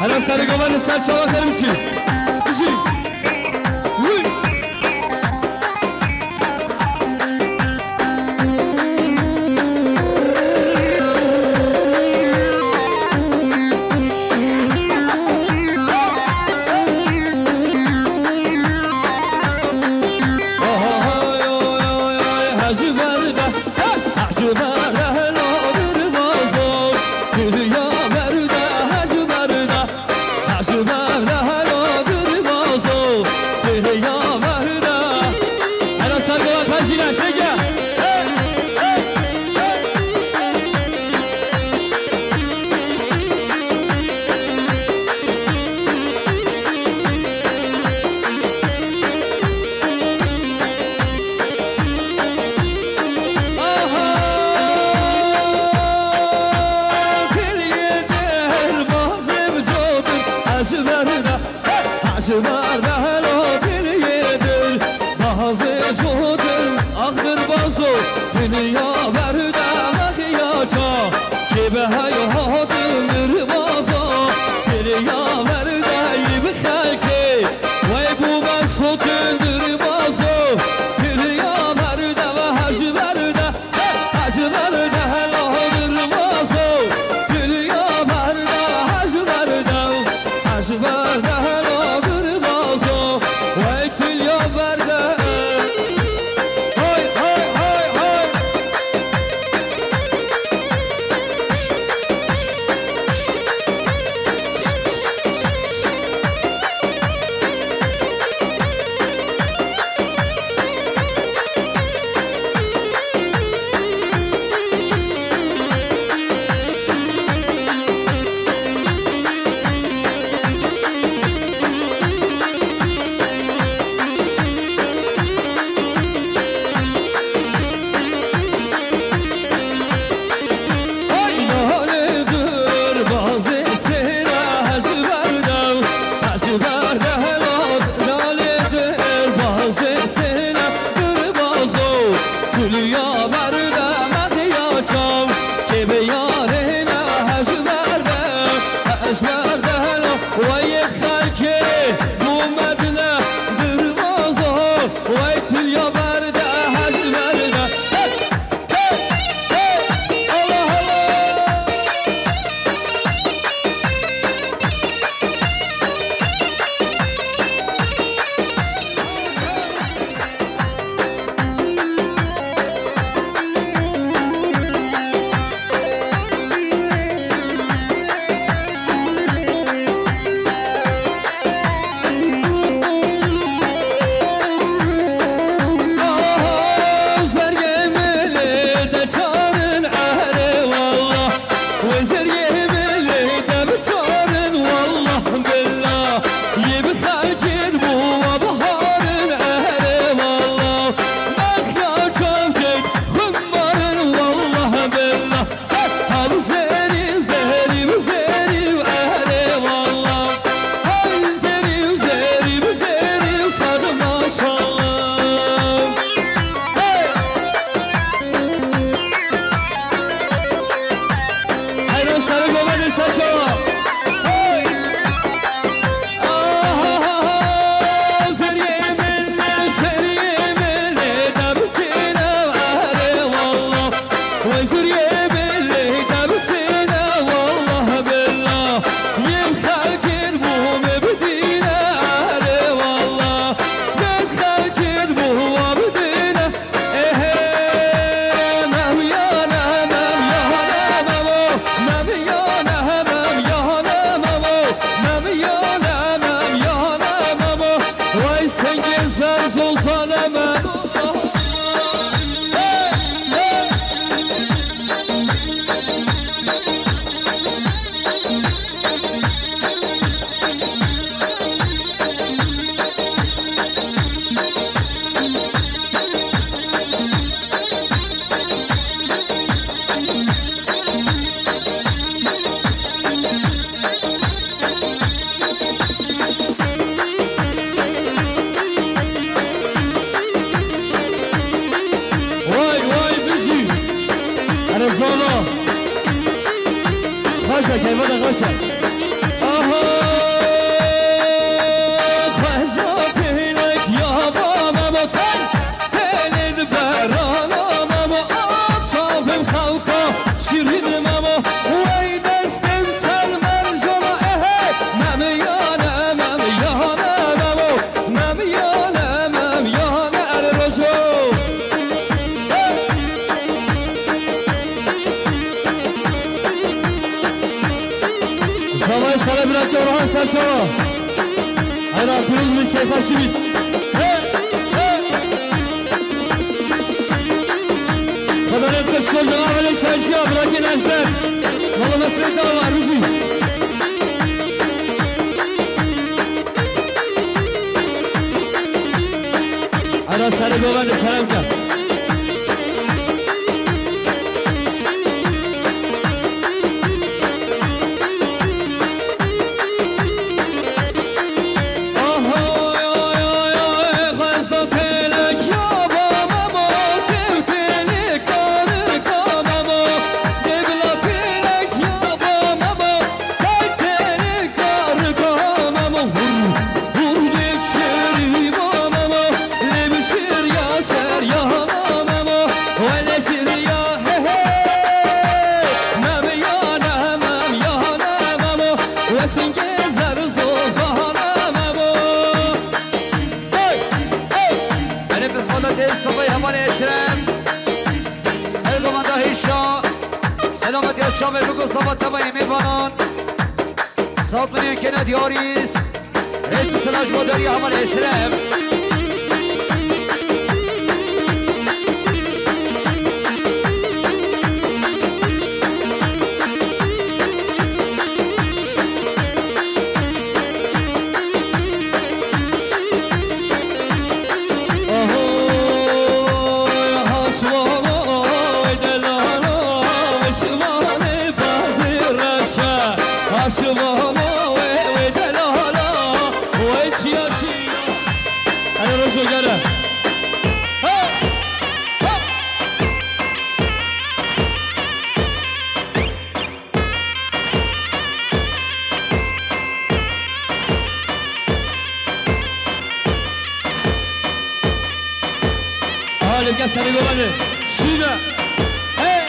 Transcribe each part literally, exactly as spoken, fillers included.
Hela serê gava li ser çawa derim çi? Bijî. Wî. Aha, oy, oy, oy, oy, Hacı Berde. Hacı Berde helo bir vazo. Dünya Berde, Hacı Berde. Hacı Berde helo bir vazo. Dünya Berde. Hela sergola tajine çeke. Hey, hey, hey. Aha, Tiliyê derbazê bi codir, Hacı Berde, Hacı Berde helo Tiliyê derbazê codir, axdir bazo, Tiliya Berde mexiya ça, kê be heyo hatin derbazê, Tiliya Berde yî bi xelkê, wey bû me sotin derbazê, Tiliya Berde ve Hacı Berde. Hacı Berde helo derbazê, Tiliya Berde, Hacı Berde, Hacı Berde helo derbazê, wey Tiliya Berde. Hay, hay, hay, hay. Ay, lalê derbazê sêra Hacı Berde, Hacı Berde helo, lalê derbazê sêra derbazê, Tiliya Berde mexiya çav, kê be yarê me Hacı Berde, Hacı Berde helo, wey xelkê bû me dine derbazê, wey Tiliya Berde, Hacı Berde. Hey! Hey! Hey! Allah Allah! Aha, zergê milê de çarin erê wallah. Wê zergê milê de biçarin wallah billah. Yê bi xelkê bû wa biharin erê wallah. Mexya çavkek xumbarin wallah billah. Hab zerî, zerî, bi zerî, erê wallah. Hay zerî, zerî, bi zerî, sed maşallah. Hey! Heyro serê govendê ser çawa. Hey! Aha, Vay sengê zenzozane me. Vay, vay, bijî. Erê zana. Xweş e, keyfa de xweş e. Aha. Orhan Serçava. Hayran, pîroz bît, keyfa şî bît. He, he. Xwedê kir çiko ji avelê çayçiya, birakê Neşet. Mala mesrê te var, bijî. Hayran, serê govendê kerem ke. Hey, hey. Elê pisxana tê sifê hevalê Eşrem. Sergovenda hêşa. Selametiya çavê bigo sava tevayê mêvanan. Sat milyon kene diyarîs. Rêt silaş bo derya hevalê Eşrem. Hadi Rojo gel. Ha! Ha! Halim gel seni görelim. Şuna. Hey!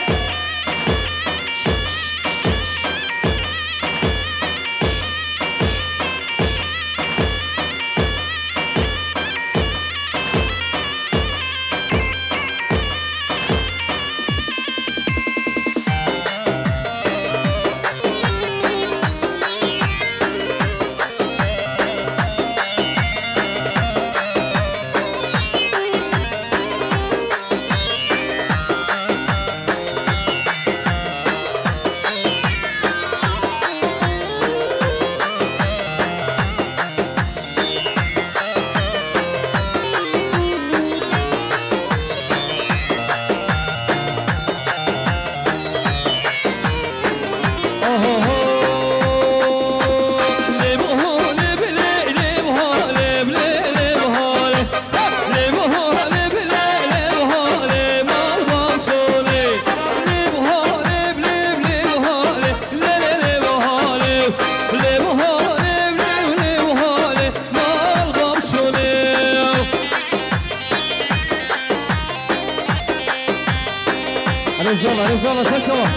Erê zava, erê zava, ser çawa.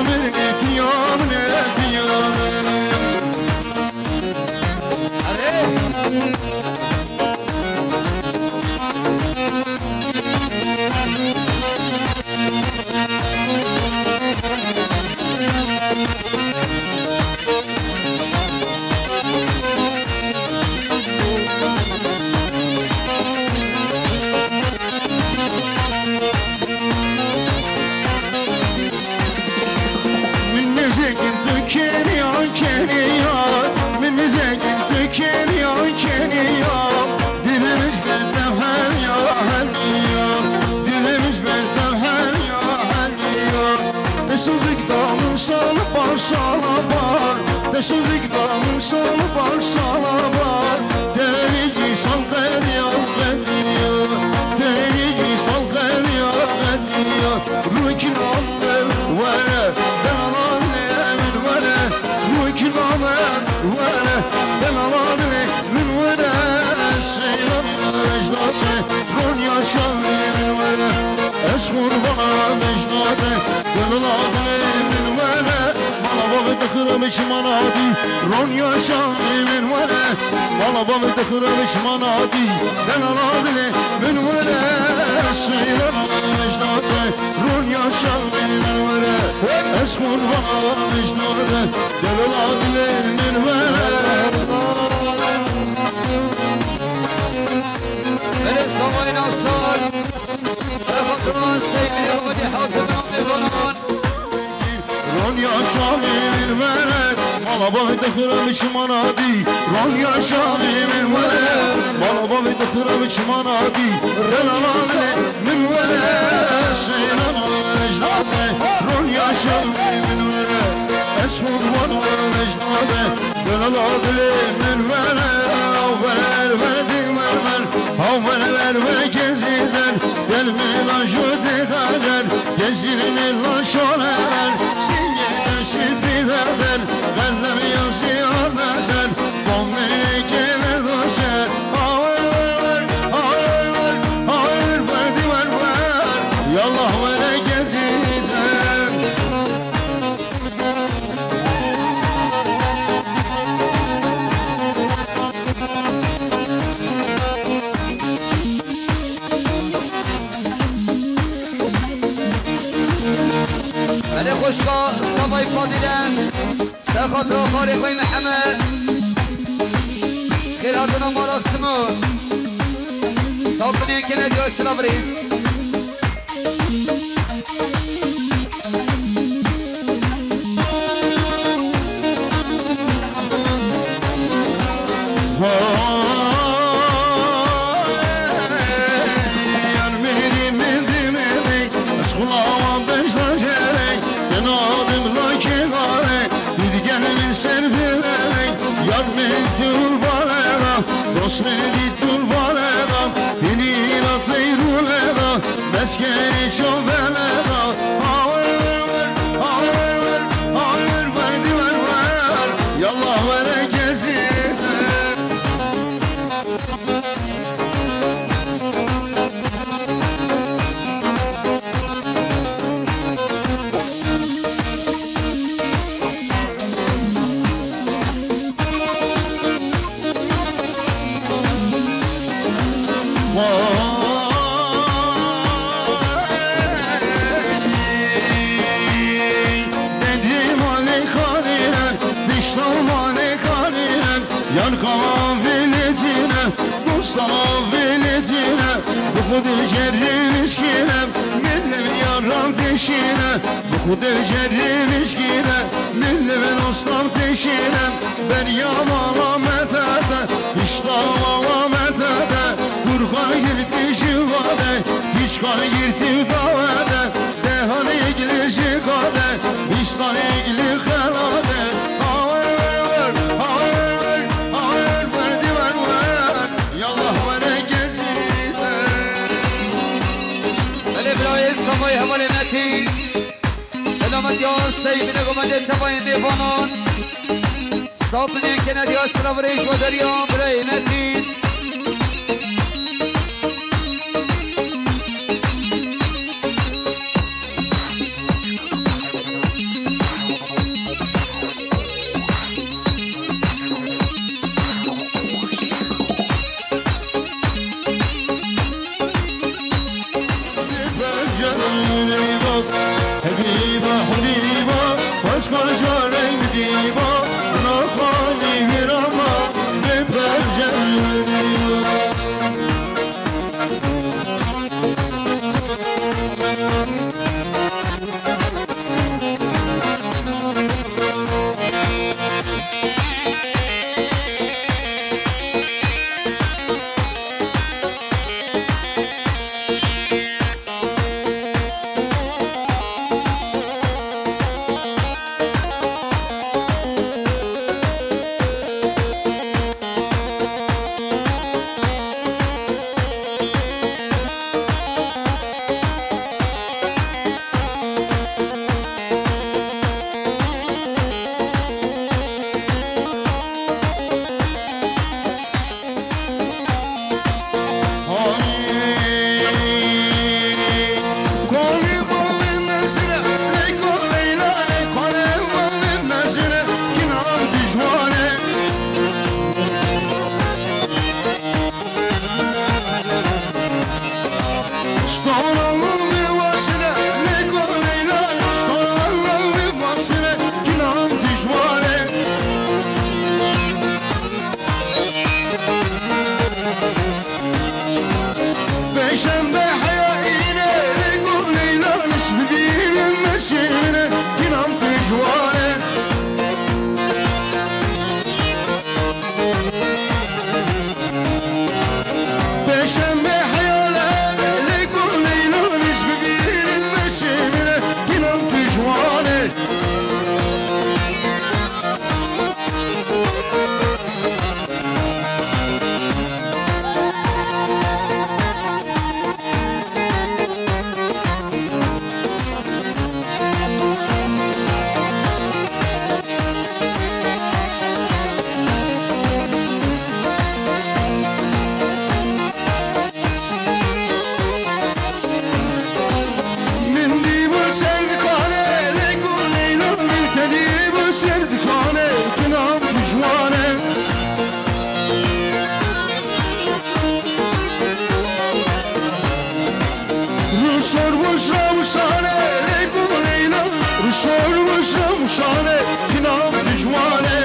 Min diya min, diya min. Min mizekin tu keniya, keniya. Min mizekin tu keniya, keniya. Dilim ji ber te heriya, heriya. Dilim ji ber te heriya, heriya. Te sozik da min sal bar, sal bar. Te sozik da min sal bar, sal bar. Te jî sal qediya, qediya. Te jî sal qediya, qediya. Rûkî name were, delala dilê min were. Rûkî name were, delala dilê min were. Seyran ecdadê, ron yaşa min were. Ez qurbana ecdadê, delala dilê min were. Mala bavê dixirem çimana dî, ron yaşa min were. Mala bavê dixirem çimana dî, delala dilê min were. Seyran ecdadê, ron yaşa min were. Ez qurbana ecdadê, delala dilê min were. Belê, samayî nasar. Serxatran Seyfî Ahmedî hazir namê banan. Ron yaşa min were, mala bavê dixirem çimana dî. Ron yaşa min were, mala bavê dixirem çimana dî. Delala dilê min were, seyran ecdadê. Ron yaşa min were, ez qurban ecdadê. Delala dilê min were, aw were, were di were, were. Haw were, were, were kezî zer, gel min la jû dixezer, gezîr min la şorezer, sîngê sîpî derder, qelem yazî ardezer, bom min kê verdozer. Haw were, were, were, haw were, were, haw were, were di were, were. Yallah were kezî zer. Belê xweşka Sebay Fadîlen, ser xatira xalê xwe Mihemed, xêr hatina mala Simo, sabinê kene diya sira virêz. Yar min dî, min dî, min dî, ez xulawa bejna jere, dena dim la kêgare, dî digene min ser bere, yar min dî tul balera, dost min dî tul balera, hînî la teyrûlera, meskenî çavelera, hawer, hawer, hawer, werdî wer wer, yallah were kezî. Dendî malê xanîne, pişta malê xanîne, yan kava veletîne, dostana veletîne, bi xwe de cerrê mişkîne, min li yaran teşîne, bi xwe de cerrê mişkîne, min li dostan teşîne, beriya mala me te de, pişta mala me te de, kurxan girtî ji va de, hîç kan girtî dawede. Dehanê gilê ji kade, bîstanê gilê xelade. Hawer, hawer, hawer, werdî wer wer. Yallah were kezî te. Belê birayê Samay hevalê Metî. Selamet ya seyfine gomedê tevayê mêvanan. Sabinê kene diya sira virêj ve derya birayê Metî. Hebîba, hebîba, başka çare mi dîba, naxanî vîrama, bê perçe mi dîba. Pêşembe heya îne, rêk û leyla niş bibînin meşîne, kî nam tu ji wan e. Pêşembe heya îne, rêk û leyla niş bibînin meşîne, kî nam tu ji wan e. Min dî bi ser dikane, lêk û leyla min te dî bi ser dikane, kinam tu ji wan e. Rûşor wişra wişane, lêk û leyla, rûşor wişra wişane, kinam tu ji wan e.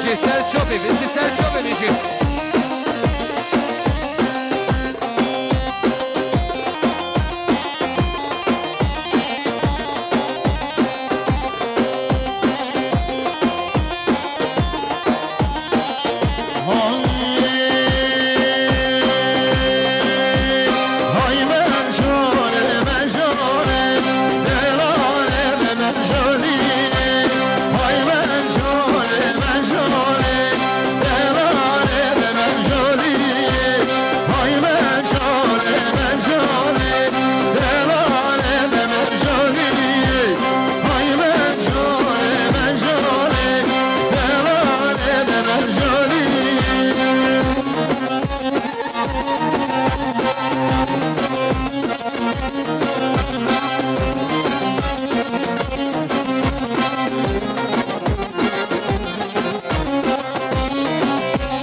Ji ser çopê, ji ser çopê bêjin.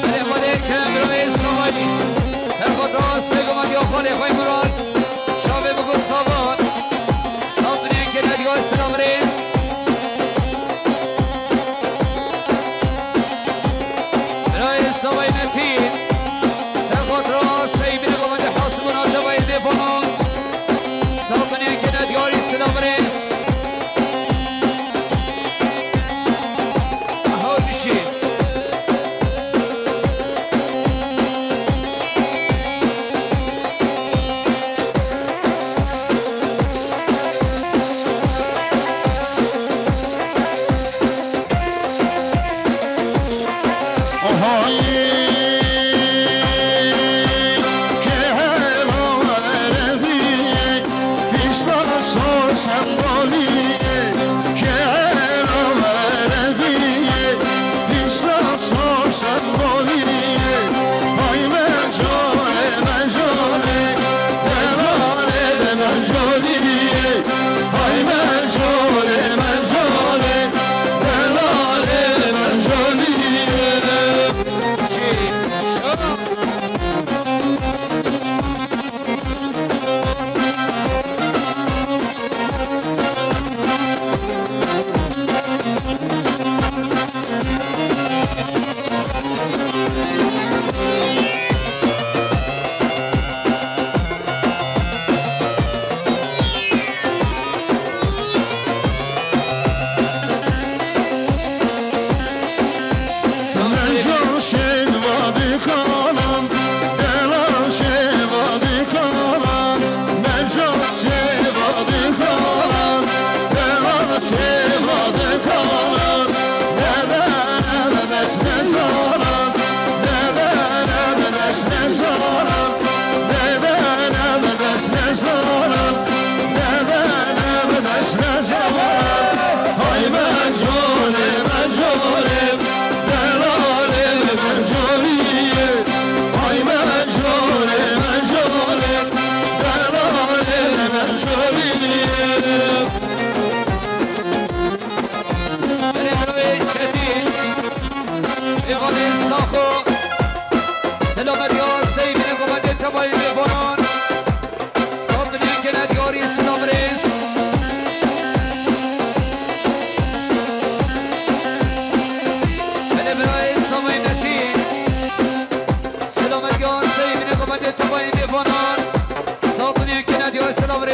Belê xwedê ke birayê Savayî, serxweta sêgometiya xalê xwe Murat, çavê biko savan, sandinê ke nediyar silav rêz. Birayê Savayî Metîn, serxweta Seybînê gomendê Hasibûn Atevayê Dêpanan, sandinê ke nediyarî silav rêz.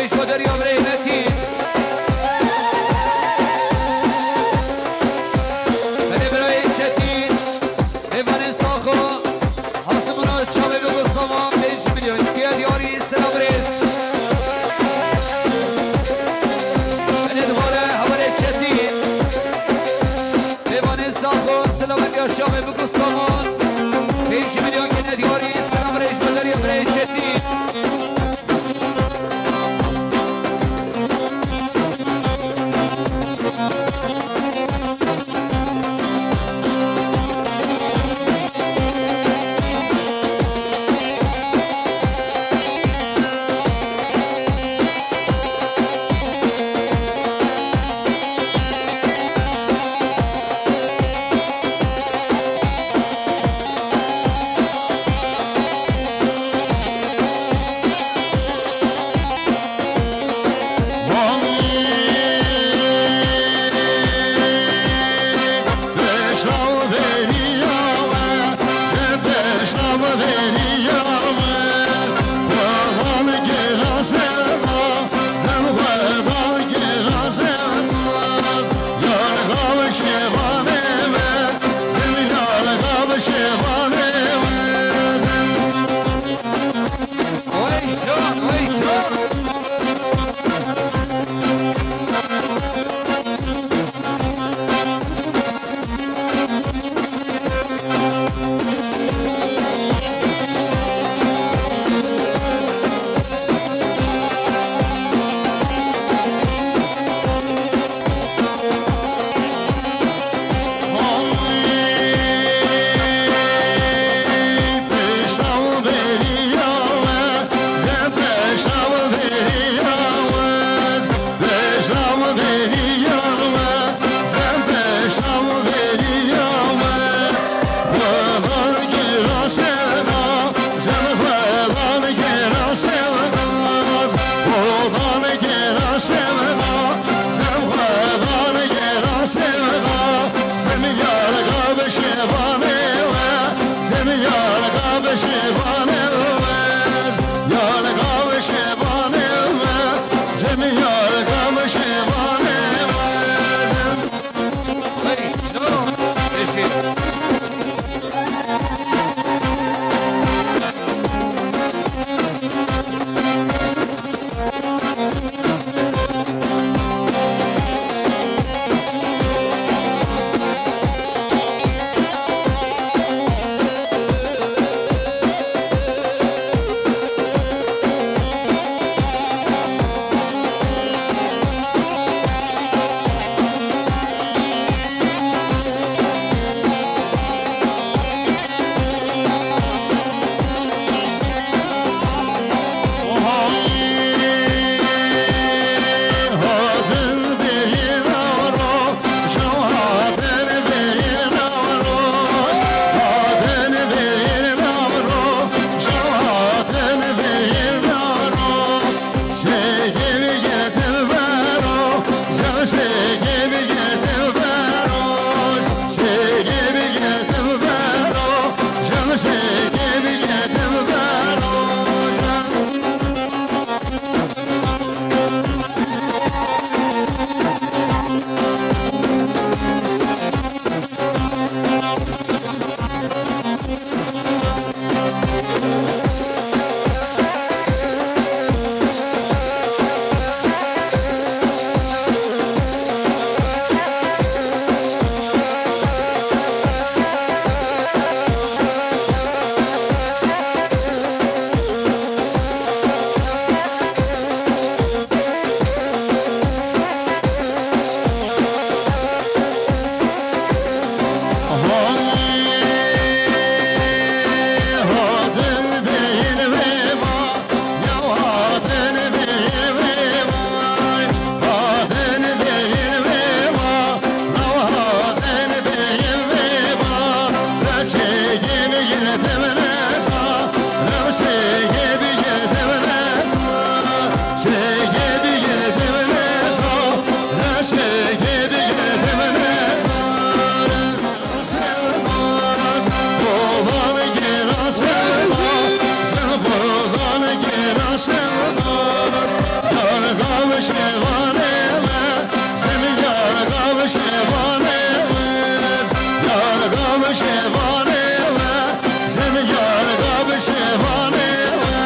Ji bo derya birayê Metîn. Belê birayê Çetîn. Mêvanên Saxo. Hasimino çavê bigo saman pênc milyon. Kiya diyarî sena birêz. Belê dibare hevalê Çetîn. Mêvanên Saxo, silametiya çavê bigo saman. Pênc milyon gene diyarî, silam rêj bo derya birê Çetîn. Gavşê Vanê we, zim yar gavşê Vanê we, yar gavşê Vanê we, zim yar gavşê Vanê we.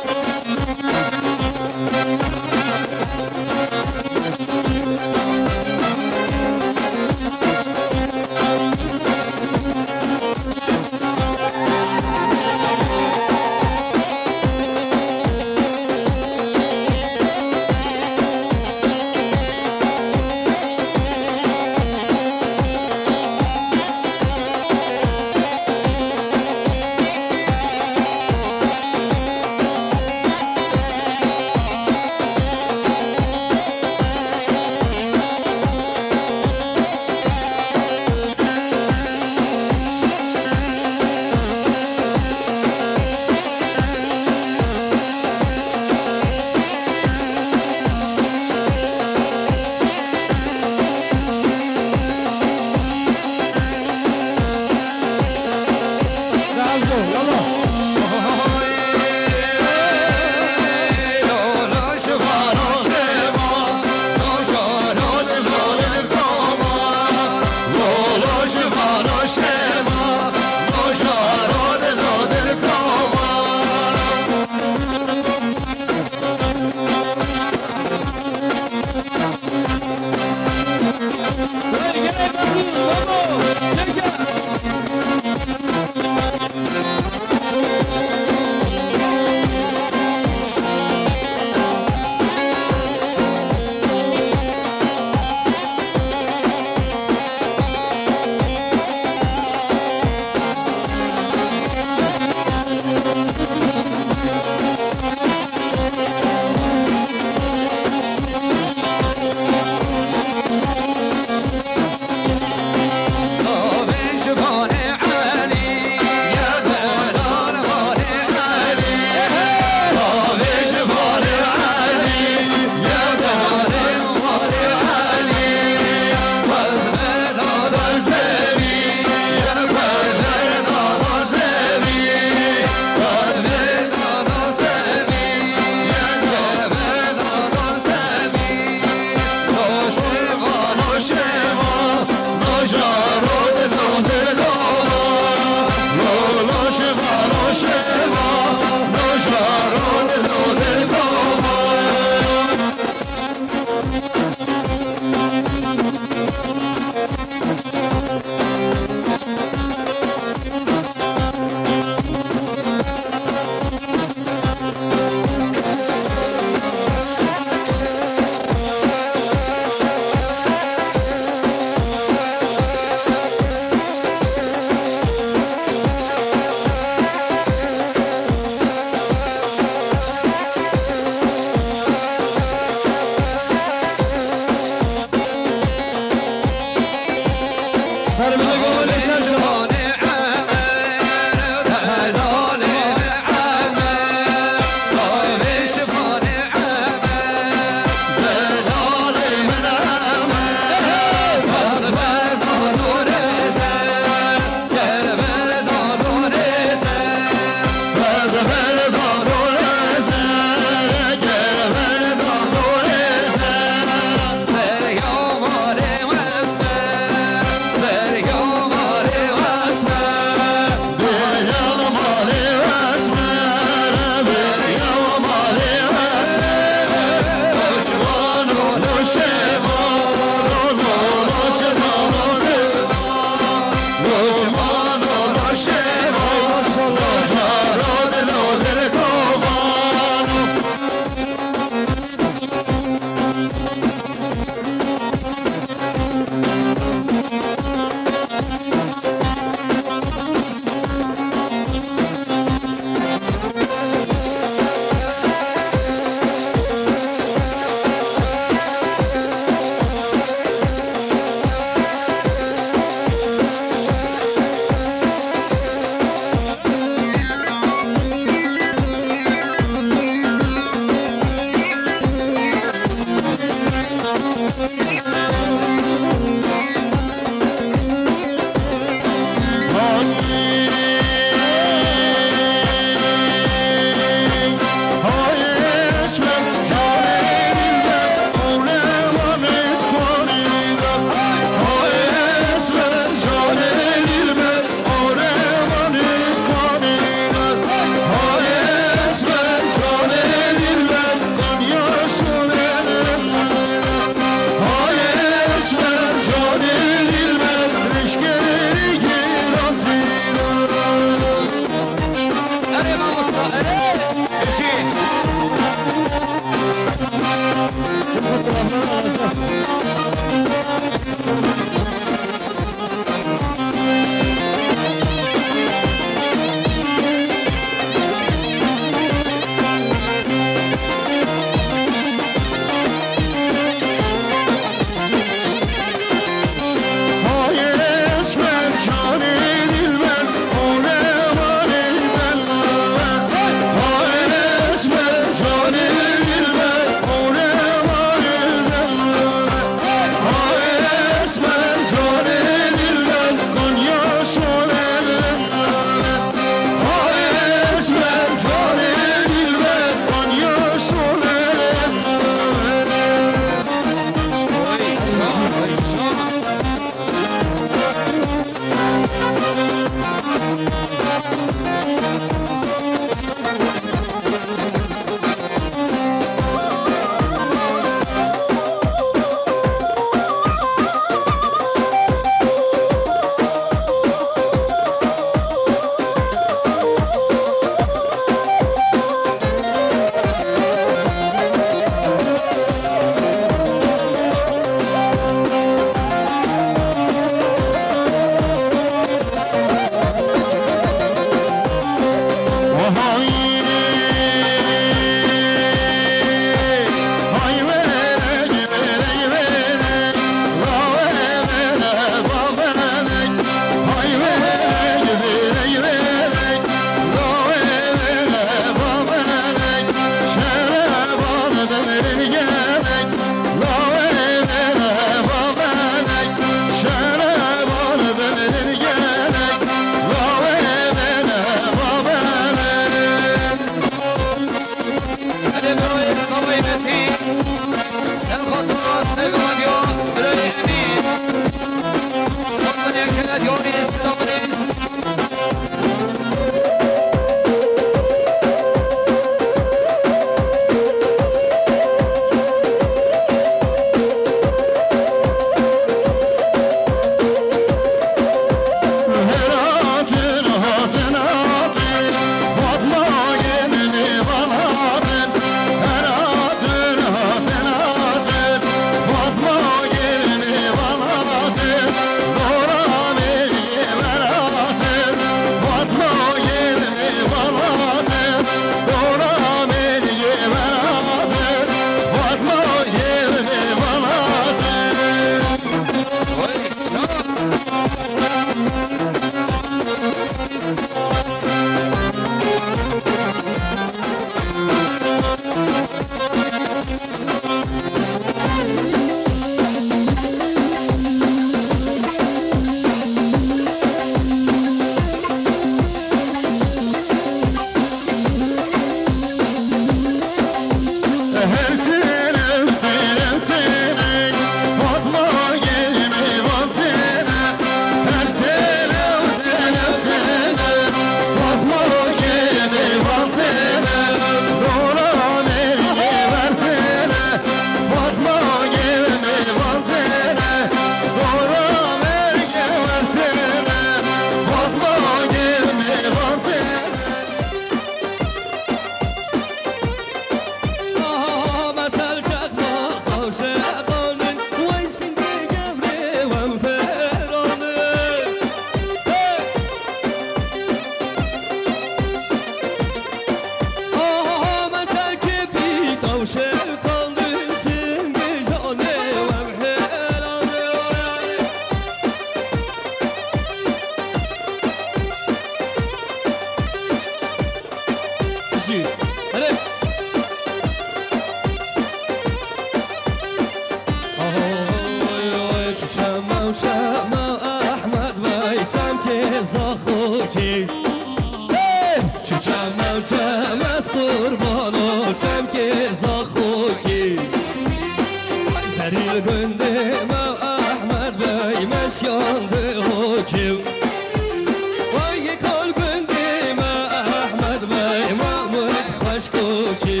Koçî.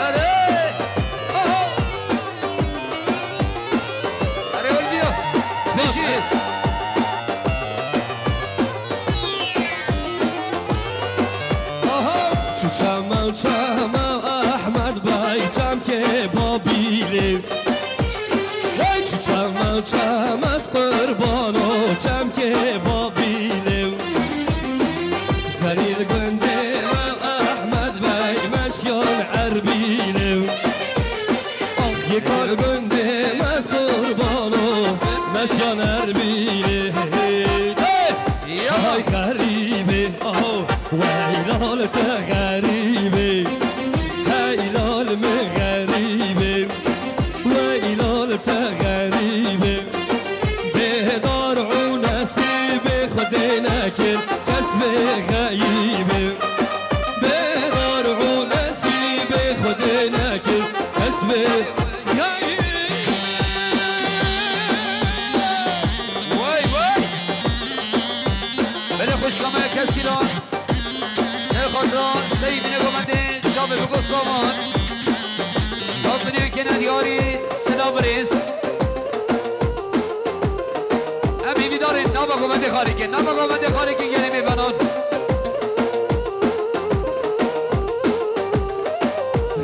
Erê! Aha! Erê, Olviya! Bêjî! Aha! Çu çema çema Ehmed Bey çemkê Babîlê. Wey çu çema çema ez qurbano çemkê Babîlê. Zerî li gundê me Ehmed Bey meşyan Erbîlê. Ax yeka li gundê me ez qurbano meşyan Erbîlê. Hey! Ya! Hay xerîbê, aho, weyla li te xerîbê. Hey lal min xerîbê. Wey lal te xerîbê. Bê dar û nesîbê Xwedê nekir kes bê xeyîbê. Bê dar û nesîbê Xwedê nekir kes bê xeyîbê. Wey, wey! Belê xwişka me kesî lan. Ser xatira Seyîdînê Gomendê çavê bigo savan. Sat duniyekê nediyarî selav rêz. Em hîvîdarên nava Gomendê xalîkê, nava Gomendê xalîkê gelê mêvanan.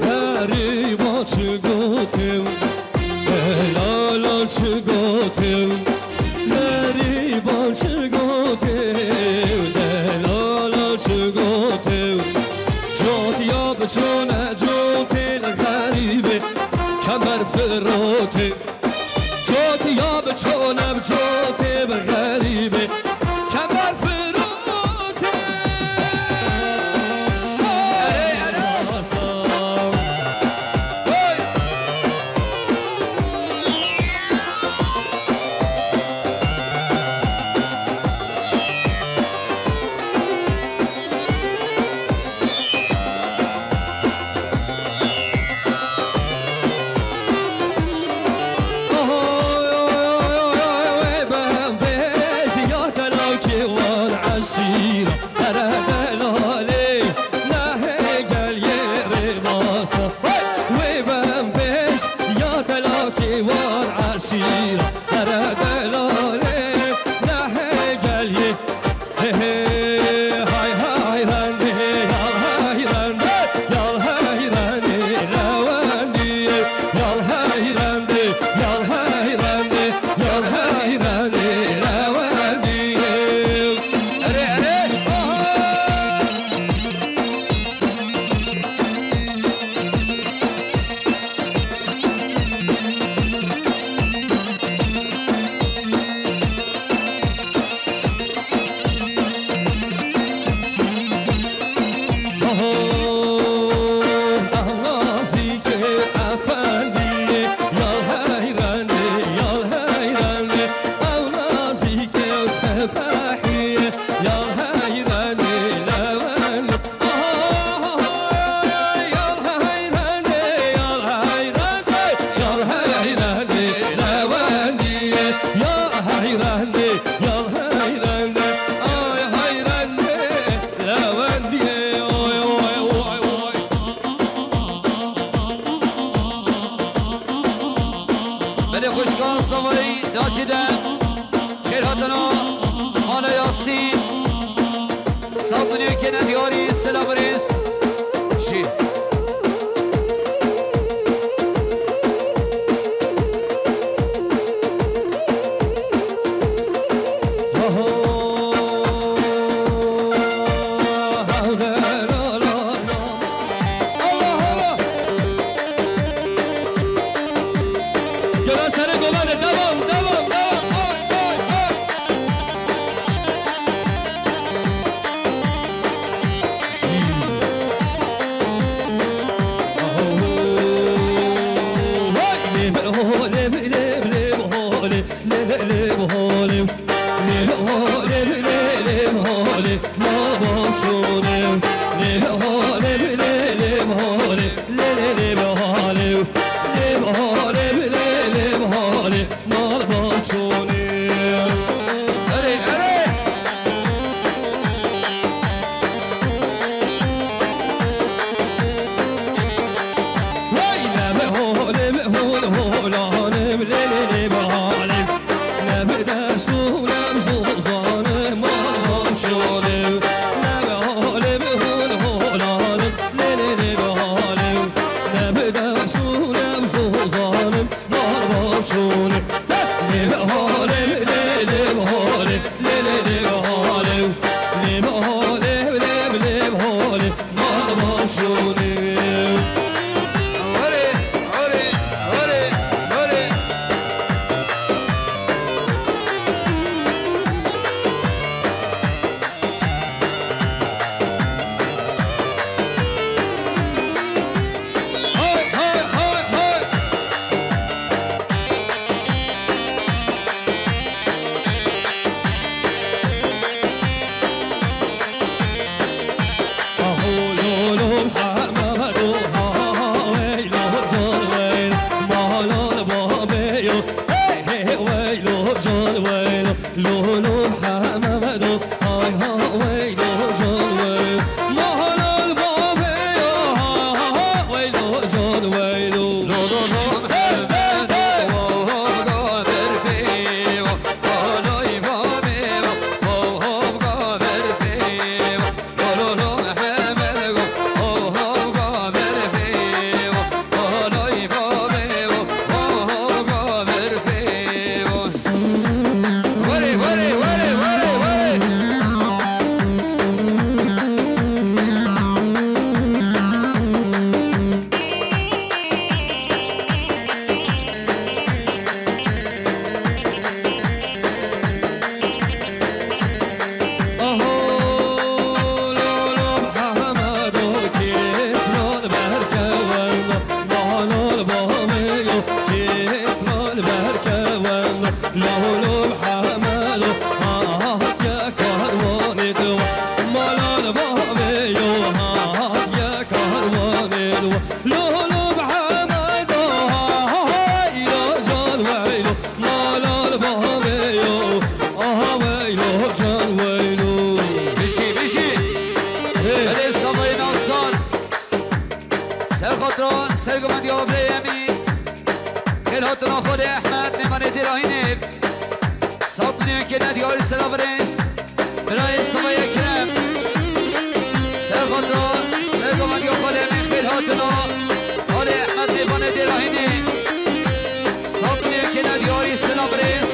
Xerîba çi gotin? Delala çi gotin, xerîban çi gotin, delala çi gotin. Cotiya bi çone cotê li xerîbê kemer firotê. Cotiya bi çone bi cotê bi xerîbê kemer firotê. Erê, erê. Oho, oy, oy, oy, oy, oy, ben beş ya telakî wan eşîra. Here delalê, nehê gel yê rêbasa. Hey! Wê bem pêş ya telakî war eşîra. Here delalê, nehê gel yê. He he, hay hay rendê, yal hay rendê, yal hay rendê, lewendî, yal hay rendê, yal hay rendê, yal hay rendê, lewendî. Erê, erê, aha! Oho, ah nazîkê efendiyê, yal heyranê, yal heyranê, ew nazîkê ew sipehiyê, yal heyranê, lewendê. Belê xwişka Samarî naşî de. Xêr hatina Mala Yasîn. Sağ olun, yekene diyarî, selam rêz. Jî. Gelo serê govane, devam, devam, devam. Oy, oy, oy. Bijî, bijî. Belê Samayê Nasdar. Ser xatira, ser gumandiya birayê me. Xêr hatina Xalê Ehmed, mêvanê Dêrahînê. Sat milyon kêne diyarî sera birêz. Birayê Samayê Ekrem. Ser xatira, ser gumandiya Xalê Emîn, xêr hatina. Xalê Ehmed, mêvanê Dêrahînê. Sat milyon kêne diyarî sera birêz.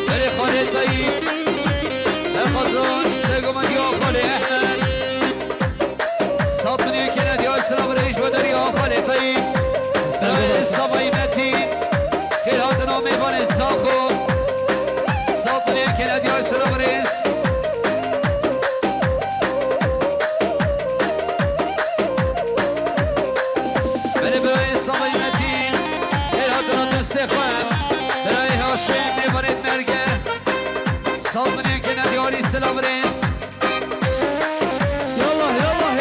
Berê Xalê Tayîb, ser xatira, ser gumandiya Xalê Ehmed. Sat milyon kêne diyar sira birêz bo deriya Xalê Tayîb. Berê Samayî Metîn, xêr hatina mêvanê Zaxo. Sat milyon kêne diyar sira birêz. Berê birayê Samayî Metîn, xêr hatina destê xwe. Birayê Haşim, mêvanê Merge. Sat milyon kêne diyarî sila birêz. Yallah, yallah,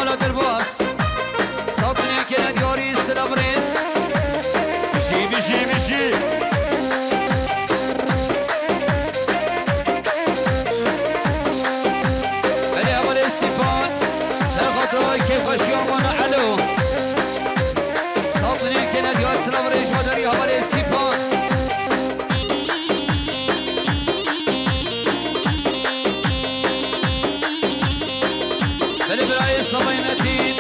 Derbas. Sat nêkene diyarî silav rêz. Bijî, bijî, bijî. Belê hevalê Sîpan. Ser xatira kêfxweşiya wana Elo. Sat nêkene diyarî silav rêz badarî hevalê Sîpan. Belê birayê Savayê Metîn.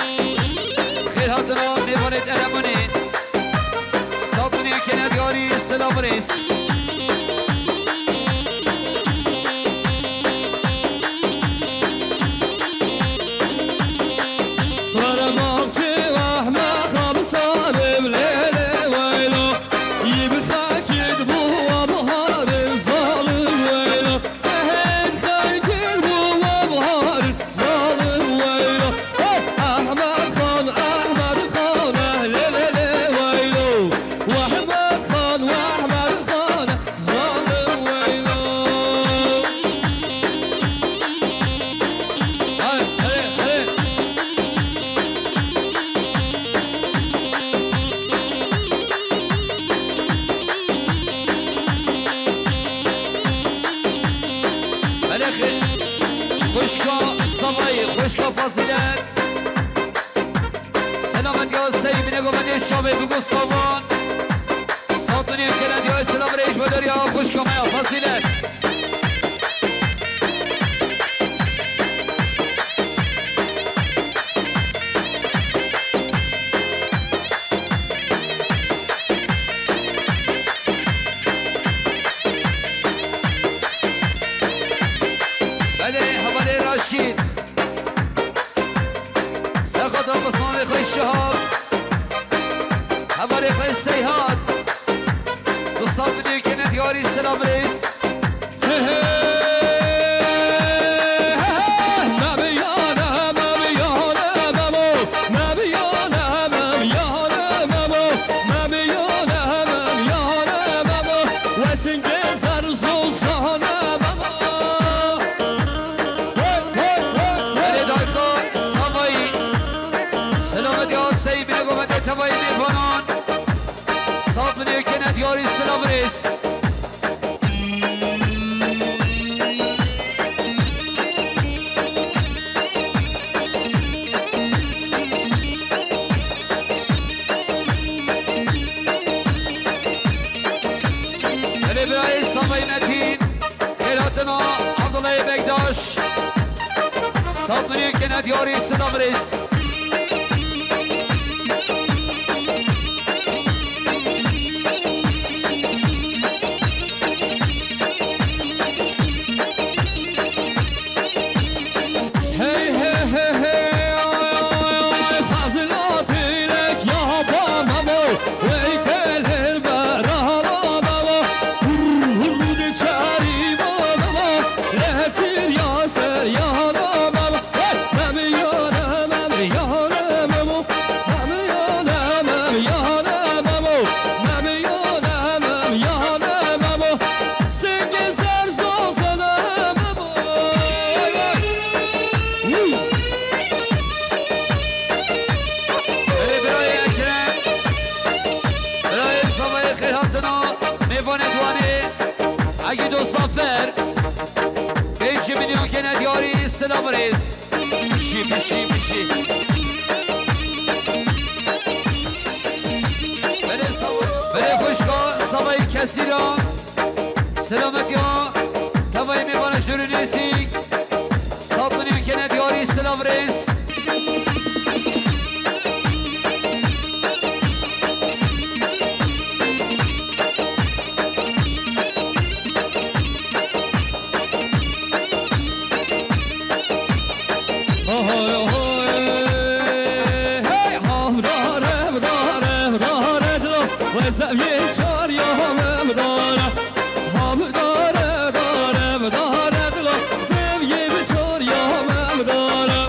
Xêr hatina mêvanê Erebanê. Sat nêkene diyarî silav rêz. Fenerbahçe Ahmet Hamza Devlele Veylo. Yibxakit bu abhar zalim Veylo. Ehed xelkir bu abhar zalim Veylo. Hey! Ahmet Xan, Ahmet Xan, ehlelele Veylo. Ahmet Xan, Ahmet Xan, zalim Veylo. Hey, hey, hey. Belê xê-, xwişka Savayî, xwişka Fazîlet. Selamet ya Seyî, binê govendê çavê bigo savan. Sat nêkene diyarî silav rêz badarî xwişka me ya Fazîlet. Belê hevalê Raşîd. Ser xatira Osmanê xwe Şihab. Hevalê xwe Seyhat. Du sal nêkene diyarî silav rêz. Belê dayka Savayî. Selamet ya Seyî, binê govendê tevayî mêvanan. Sat nêkene diyarî silav rêz. Belê birayê Savayê Metîn, xêr hatina Abdullahê Bektaş. Sat nêkene diyarî silav rêz. Hey, hey, hey, hey, ay, ay, ay, fazla tilek ya bamamo, wey teler beralamamo, hur, hur de çari bamamo, letir ya ser ya bamamo. Belê birayê Ekrem, birayê Savayê xêr hatina, mêvanê Diwanê, Egîdo Safer, pêncî milyon kene diyarî silav rêz. Bijî, bijî, bijî. Belê Sava-, belê xwişka Savayê Kesîra. Selametiya tevayê mêvana jûrî nêzîk. Sat milyon kene diyarî silav rêz. Ahoy, ahoy. Hey, hamdare, mdare, mdare, dilo. Ve zevye çar ya memdare. Hamdare, dare, mdare, dilo. Zevye çar ya memdare.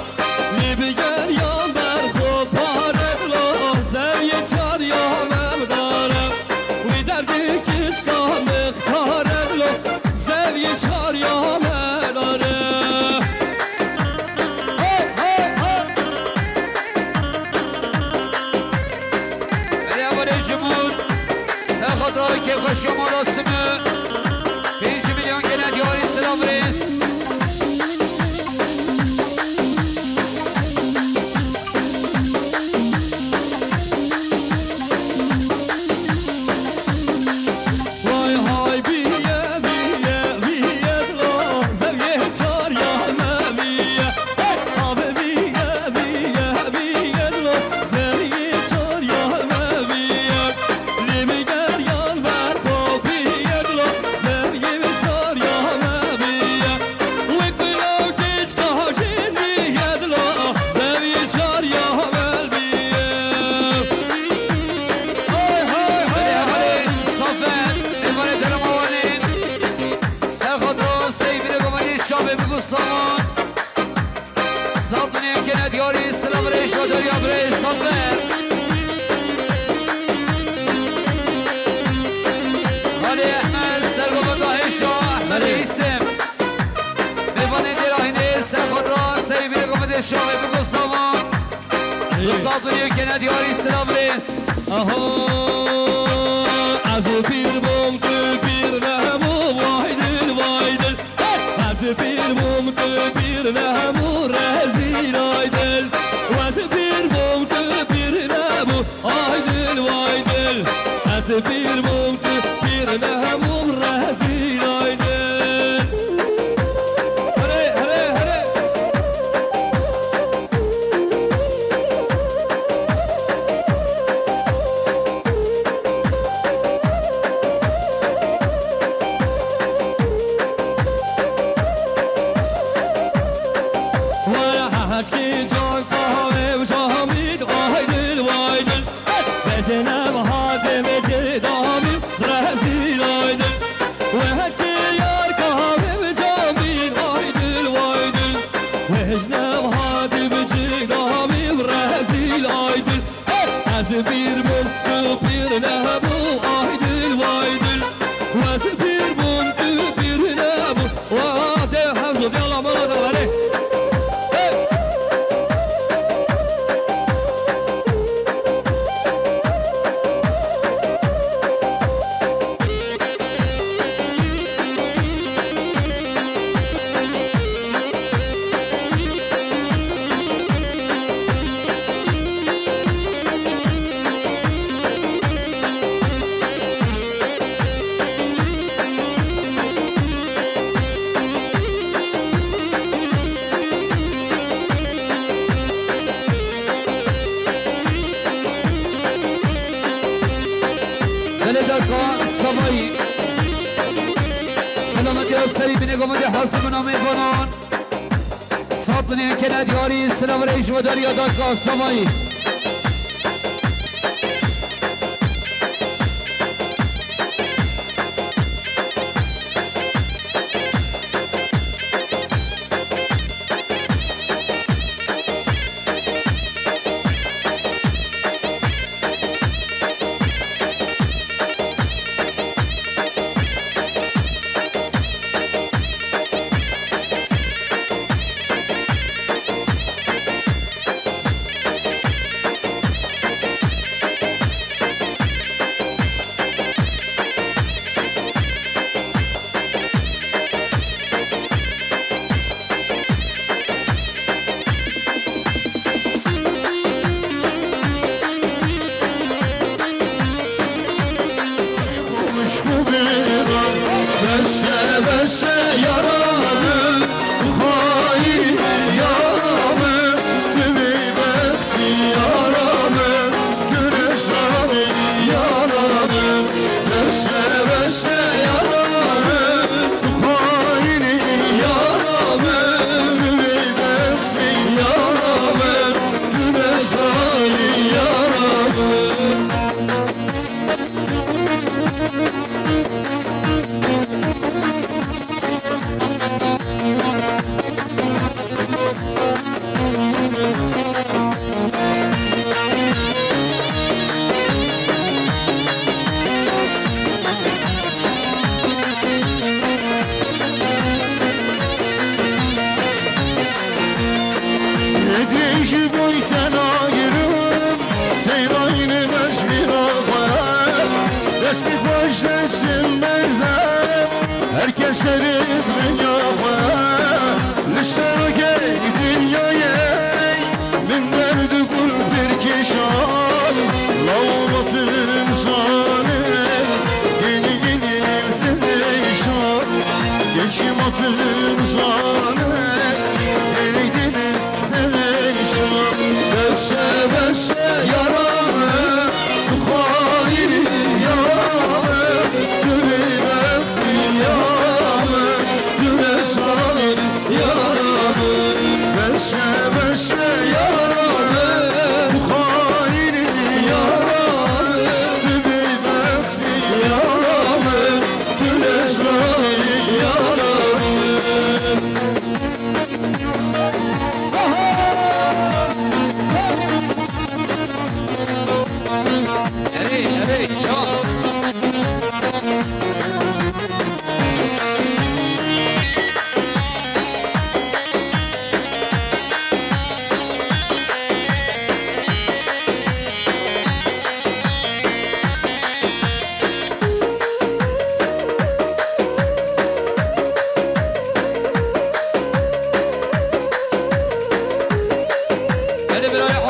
Çavê biko savan. Ey. Li Saturiyê kene diyarî silav rêz. Aha, ez pîr bûm, tu pîr nebû, vay dil, vay dil. Hey! Ez pîr bûm, tu pîr nebû, rezîl ay dil. Ez pîr bûm, tu pîr nebû, ay dil, vay dil. Ez pîr bûm, tu pîr nebû, rezîl ay dil. Here, here, here. Were heçkî can kahve û camîd, ay dil, vay dil. Bejene hate mecê damî, rezîl ay dil. Wehşkê yar kahve camî, ay dil, vay dil. Wehşne hate mecê damî, rezîl ay dil. Ez pîr bûm, tu pîr nebû, ay dil, vay dil. Ez pîr bûm, tu pîr nebû. Wa de hezo de la mala da vare. Hey! Belê dadka Savayî. Selametiya serî binê gomedê hewsê bi namê Banan. Sat binê kene diyarî silav rêj ji we dariya dadka Savayî. Bese bese yaramı, bu hain yaramı, tümü bekti yaramı, güneş abi yaramı, bese bese yaramı, bu hain yaramı, tümü bekti yaramı, güneş abi yaramı. Êdî ji bo te nagirim, teyrayî ne mecbîra xwe. Destê xwe ji destê berde, her kes serê dinya xwe. Li şerokê dinyayê, min derd û kul pir kêşan. Law ma tu nizane, gelî gelî dilêşan. Geçî ma tu nizane, gelî gelî Bese bese yaramı, bu hain yaramı, tümü bekti yaramı, tümü salim yaramı. Bese bese yaramı, bu hain yaramı, tümü bekti yaramı, tümü salim yaramı.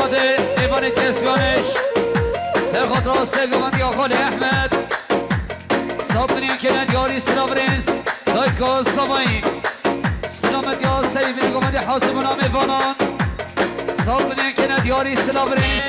Mêvanê têskiyanêş, ser xatra ser guvandiya Xalê Ehmed. Sat biniyên kêne diyarî silav rêz, dayka Samayî. Silametiya serî binî guvandî hazir bûna mêvanan. Sat biniyên kêne diyarî silav rêz.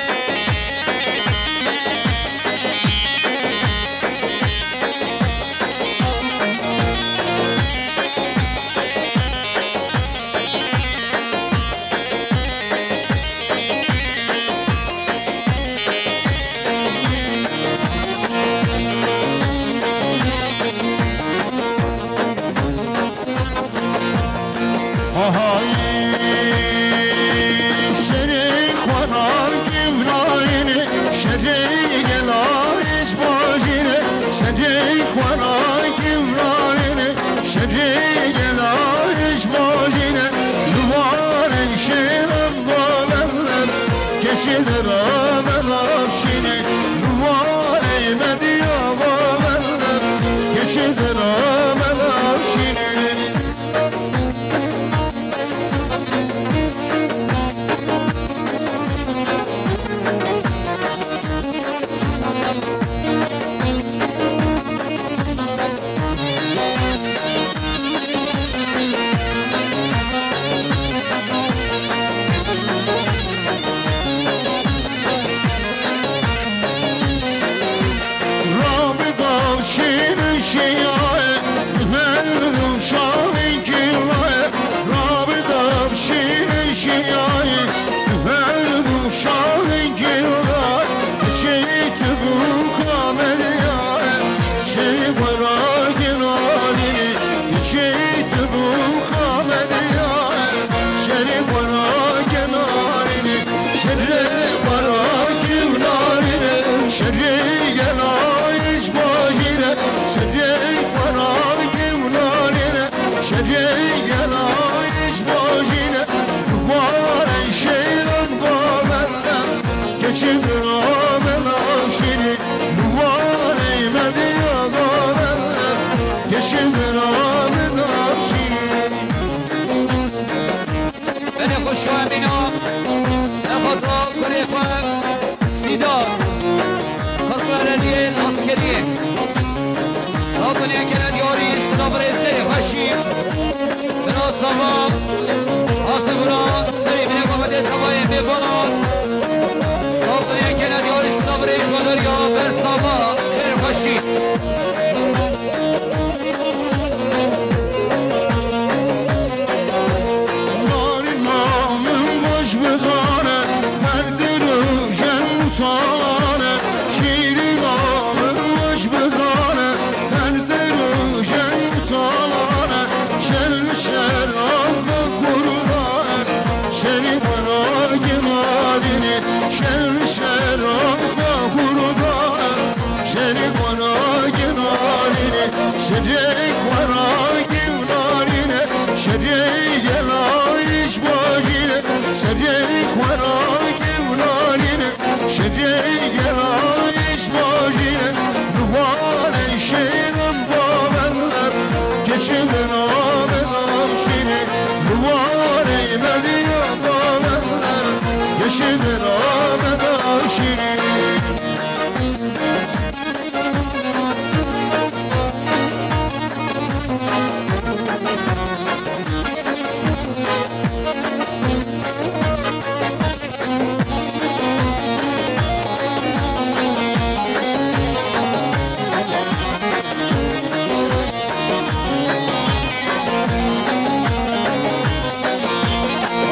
Ahayî şerê xwe ra kevnayîne, şerê gela hiç bajîne, şerê xwe ra kevnayîne, şerê gela hiç bajîne, li warê şêran Keşî dera me navşînî, numarê me diya me, keşî dera me navşînî. Rabî dav şîrin şiyaye, her du şahî kîlaye. Rabî dav şîrin şiyaye, her du şahî kîlaye. Şehît bû kamediyaye, şerî xwe ra kenarî. Şehît bû kamediyaye, şerî xwe ra kenarî. Şerê xwe ra kî narîne, şerê gela hiç bajîne, şerê xwe ra kî narîne, şerê gela hiç bajîne. Dubarê şêran bavende, keçin rame navşîne, dubarê mediya bavende, keçin rame navşîne. Belê xwişka Emîna, serxweta kurê xwe Sîda, Qirqereliyê Askeriyê. Sat û nêkene diyarî silav rêzê xweşî. Bina sava, asê bûna serî binê Mehmetê Tavayê Bêbana. Sat û nêkene diyarî silav rêz û deriya ber sava, êr xweşî. Narîna min baş bixane, her di rojen û talane. Şîrîna min baş bixane, her di rojen û talane. Şer li şeran xwe xurda, şerî xwe ra kemalîne. Şer li şeran xwe xurda, şerî xwe ra kenarîne, şerê xwe ra kevnarîne, şerê gela hiç bajîne, şerê xwe ra kevnarîne, şerê gela hiç bajîne. Li warê şêran bavender, keçin rame navşîne, li warê mediya bavender, keçin rame navşîne.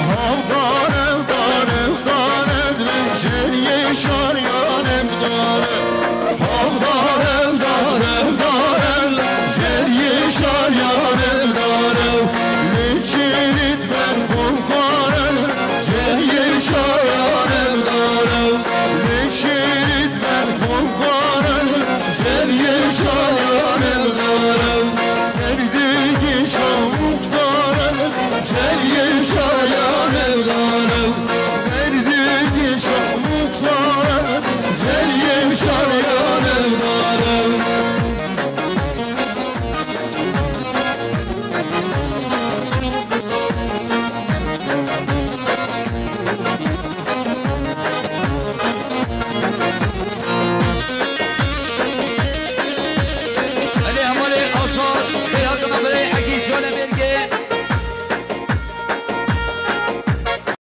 Hevdar, hevdar, hevdar, edrin şeriyê şariya. Azad, Beyhaka Birey Hekî Canebêrgê,